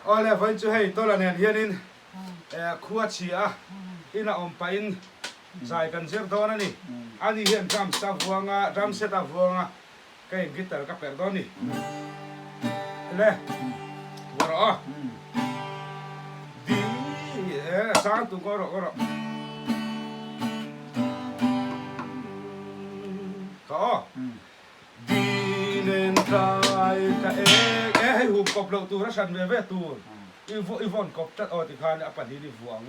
Awle vawiin chu hei Tawla nen hianin khua chhia a ina awm pahin zai kan zir dawn a ni. Ani hian drums a vuang a, drum set a vuang a, ka in guitar ka perh dawn a ni. Le, vuah rawh aw. Di, e, sang tung aw rawh aw rawh. Ka aw. Di nen tlai ka ek e hei hum kawp loh tur a hran ve ve tur i i vawn kawp tlat aw tikhan a pahnih i vuah ang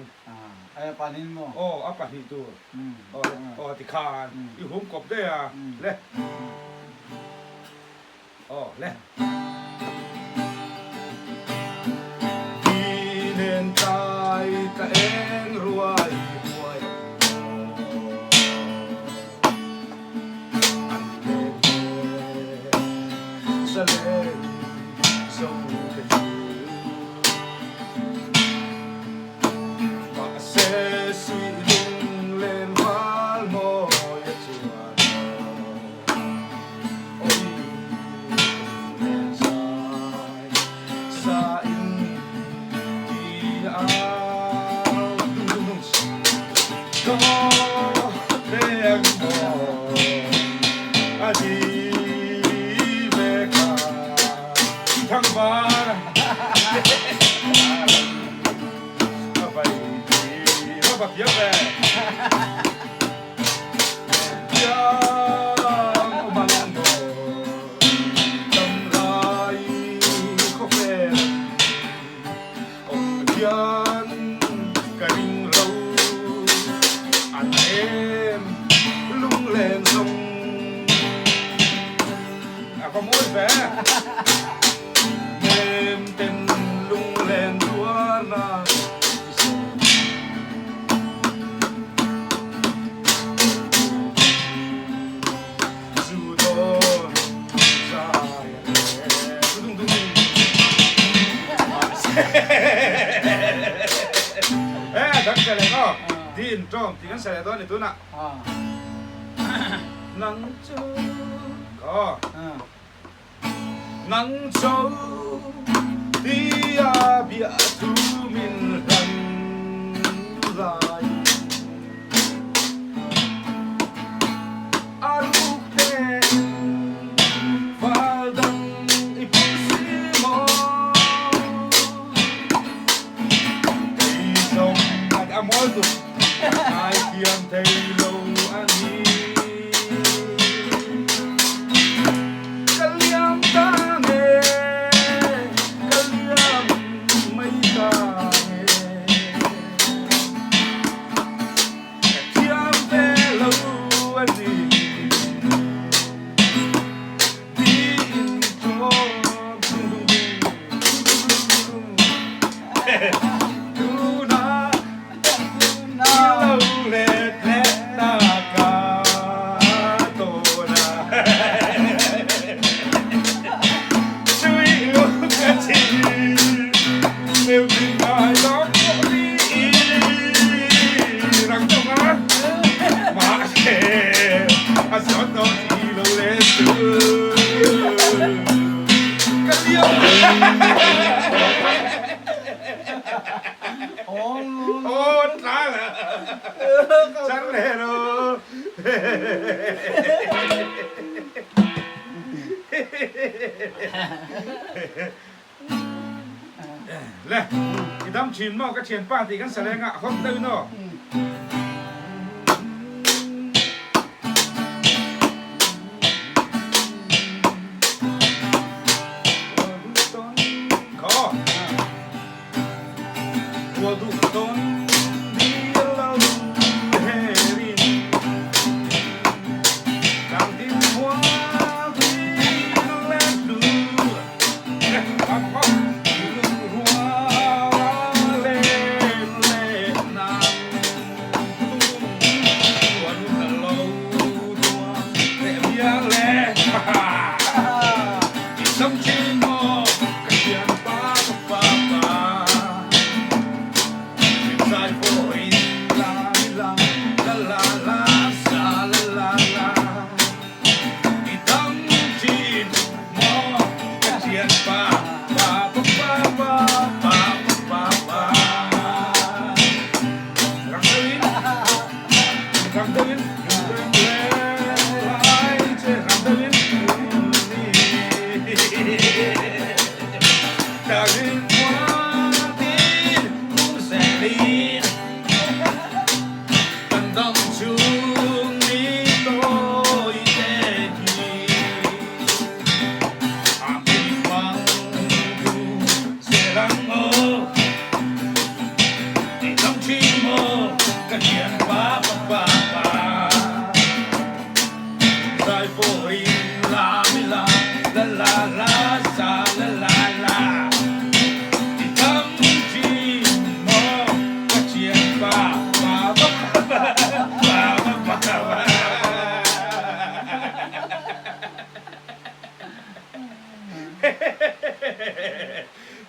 a pahnih maw aw a pahnih tur aw aw tikhan i hum kawp daih a le aw le. Di nen tlai ka eng ruai huai An len he zalen zo te chu Mahse suih lunglen val mawi a chuan Nang chu tia biahthu min hlan lai. A ruk tein val dang i put si maw? Kei zong a mawi tuk, ngaithiam thei lo a ni. Ka liam ta nge, ka liam mai ta nge. Ka thiam ve lo a ni. Tiin chuan dung dung dung. Tunah I lo let leh ta ka tawn a. Chui lung ka chi neu tin ngai lawk pawh ni i rang tawk a. Mahse a zawt tawh si lo le chu ka liam. Aw tla la char le ro. Le i dam thin maw ka thianpa tih kan sa leng a hawk deuh in aw.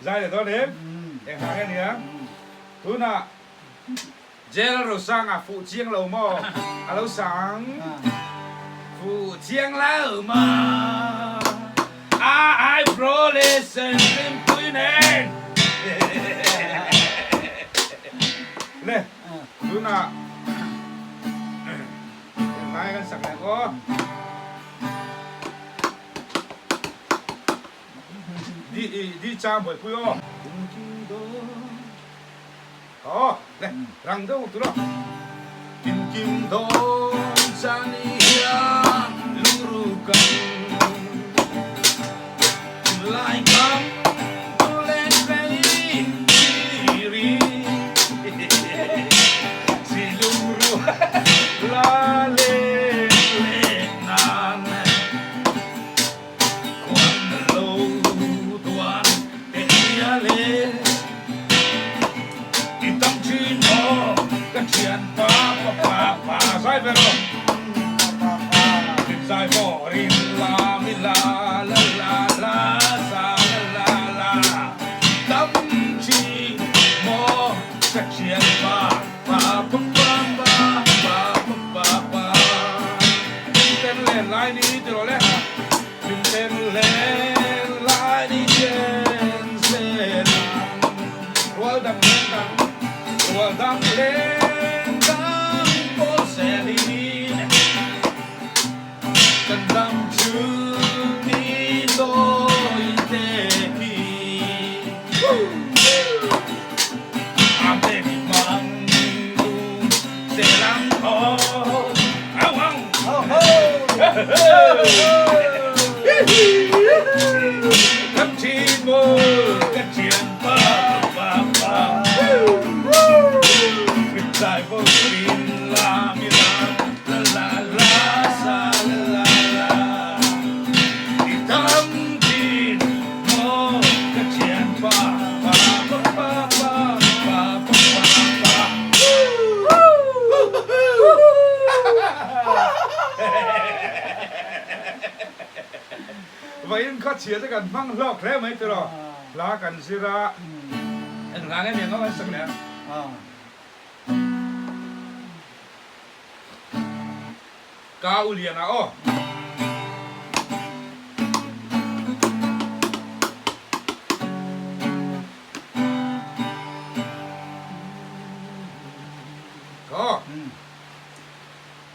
Zai leh dawn em? Eng hna nge nia? Tunah Jail Rosanga fuh chiang lo maw? A lo sang fuh chiang lo maw? A eyebrow leh sen hlimpui nen Le tunah eng hna nge kan sak leh ang aw? Di i di chang buaipui aw. Aw le rang deuh tur aw. Kim kim dawn chan i hian lungru kan lai kam tu len tlei ri si lungru la len len nan. Vawiin khaw chhia te kan hmang hlawk hle mai tiraw hla kan zir a eng hla nge nia ngawt an sak leh a. Ka u lian a aw.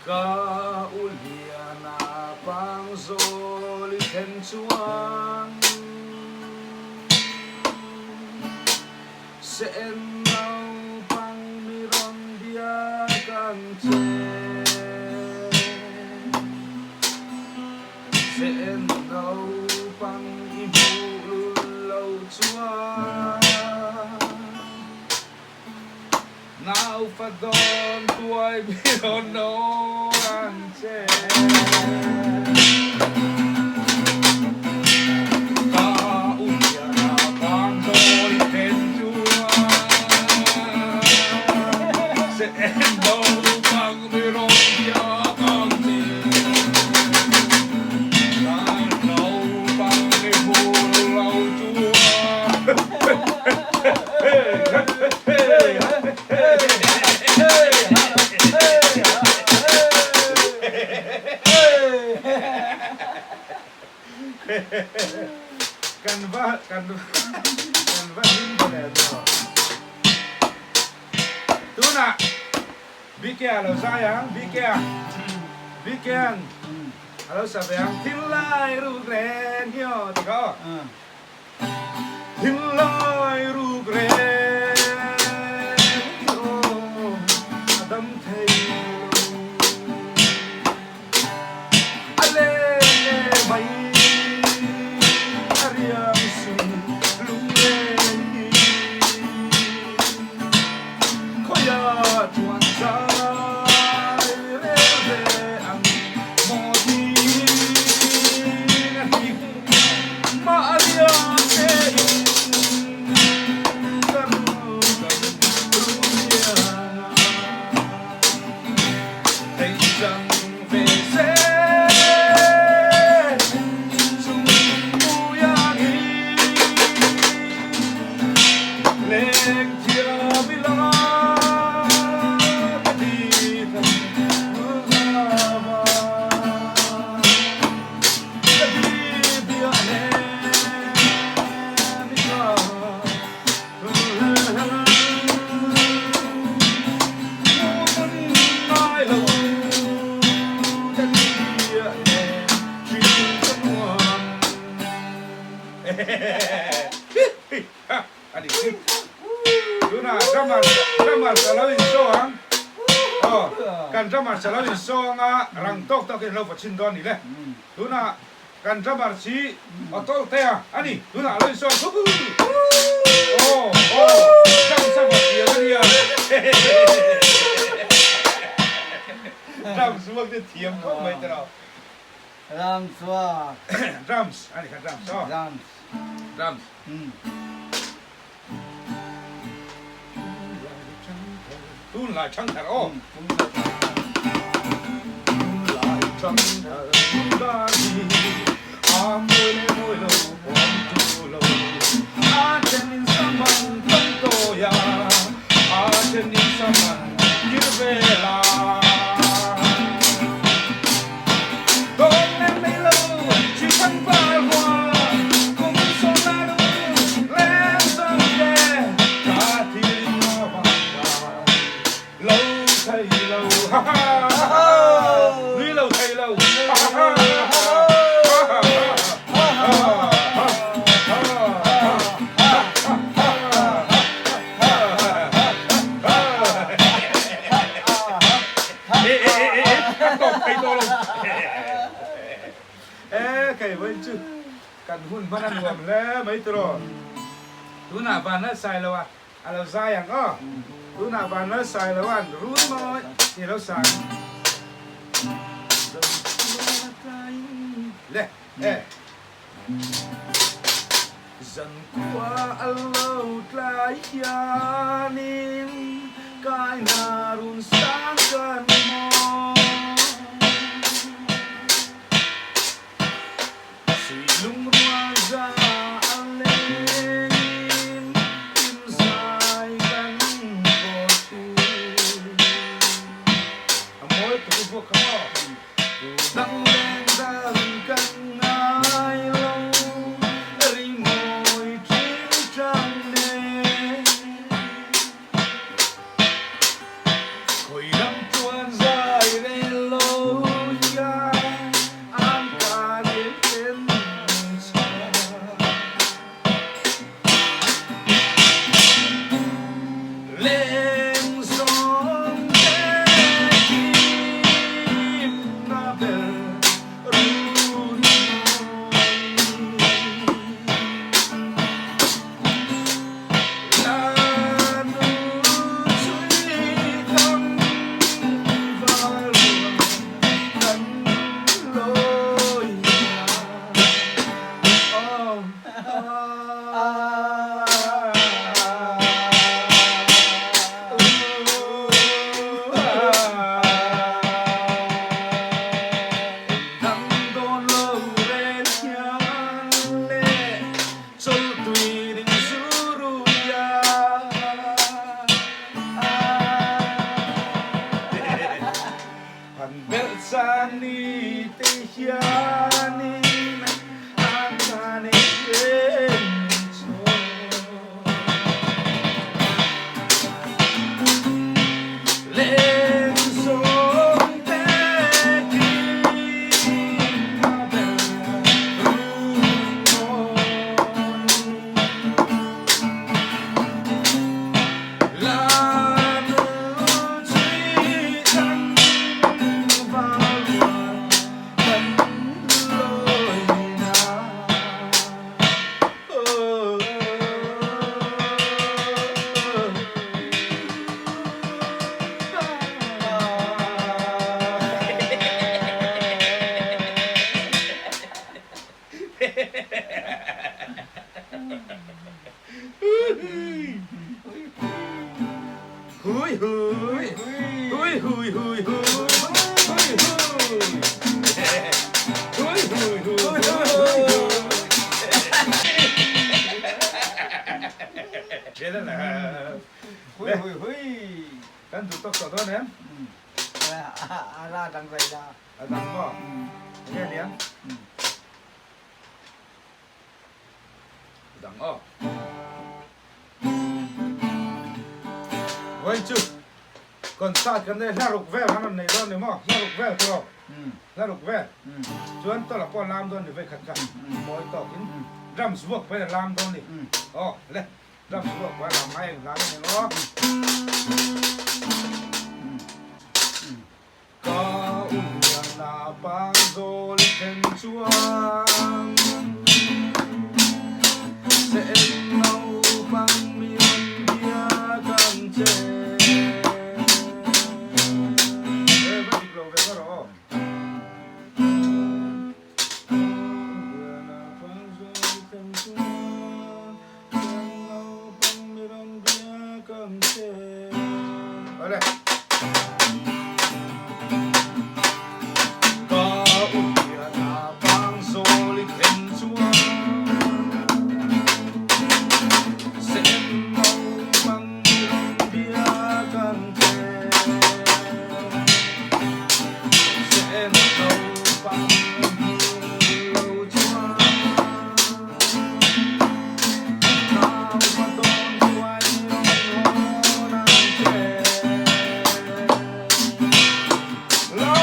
Ka u lian a pang zawl i thlen chuan Se en naupang mi rawn biak ang che. Se en naupang i hmuh lul lo chuan Naufa dawn tuai mi rawn nawr ang che. Ka u liana vang zawi then chuan Se en naupang mi rawn biak ang che. Ka naupang i hmuh lo chuan. Kan va kan kan va hlim ta leh tawh. Tunah BK a lo zai ang BK a BK an a lo sa ve ang Thinlai ruk reng hi aw ti kha aw. Leng thiam i la ka ti thei Zava ka ti biah nem i tha Hmuh ngai lo ka ti biah nem thin ka nuam. A nih chu. Tunah drummer drummer sa lo insaw ang. Aw, kan drummer sa lo insaw ang a, rang tawk tawkin lo va chhin dawn ni le. Tunah kan drummer chi aw tawlh te a, a ni. Tunah a lo insaw ang khu khu. Aw, aw, drum sa va thiam a nia. Drums vuak te thiam khawp mai te lo. Drums vuak. Drums a ni kha drums aw. Drums. Drums. Tunlai thangthar aw. Tunlai thangthar dar hi a mawi leh mawi lo awm tu lo. A thenin saman kan tawi a, a thenin saman kir vel a. Dawn leh mai lo chi thang val hua kum sawm la nu leng zawng te ka thil a vang dan lo thei lo ha ha ha nui lo thei lo ha ha ha ha ha Ka tawp thei tawh lo. E kei vawiin chu kan hun hman a nuam hle mai tiraw. Tunah Vanlalsai lo a a lo zai ang aw. Tunah Vanlalsai lo an run mawi tih a lo sang. Le e. Zankhua a lo tlai hianin kaina run sang kan maw. Suihlung rual za a lengin hlimzai kan pawl thin. A mawi tuk i vuak kha maw. Dang leng dan kan ngai lo, rimawi ṭing ṭang nen. Khawi ram chuan zai rel lo hian an ka nen ten chhan. Leng zawng te kimna ber run mawi. Lanu chui thang val ruang kan lawi na. Aw. Han belh cang ni te hianin an ka nei ten min chaw. Leng zawng te kim a ber run mawi. Hui hui hui hui hui hui hui hui hui hui hui. zel a la. Hui hui hui. Kan duh tawk tawh dawn em? A la dang zai la. A dang maw? Enge niang? A dang aw. Vawiin chu concert kan nei hla ruk vel han rawn nei dawn ni maw? Hla ruk vel tiraw? Hla ruk vel. Chuan tawlh pawh a lam dawn ni vawikhat kha mawi tawkin drums vuak pawhin a lam dawn ni. Aw le drums vuak pawh a lam ngai eng hla dawn eng aw. Ka uliana pang zawl i then chuan Se eng naupang mi rawn biak ang che. E va dik lo ve ka rawh aw. Ka uliana pang zawl i then chuan Se eng naupang mi rawn biak ang che. Awle. Ka uliana pang zawl i then chuan Se eng naupang mi rawn biak ang che. Se eng naupang hmu lo chuan Nau va dawn chuai mi rawn hawn ang che. La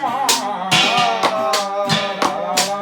la la la la la la.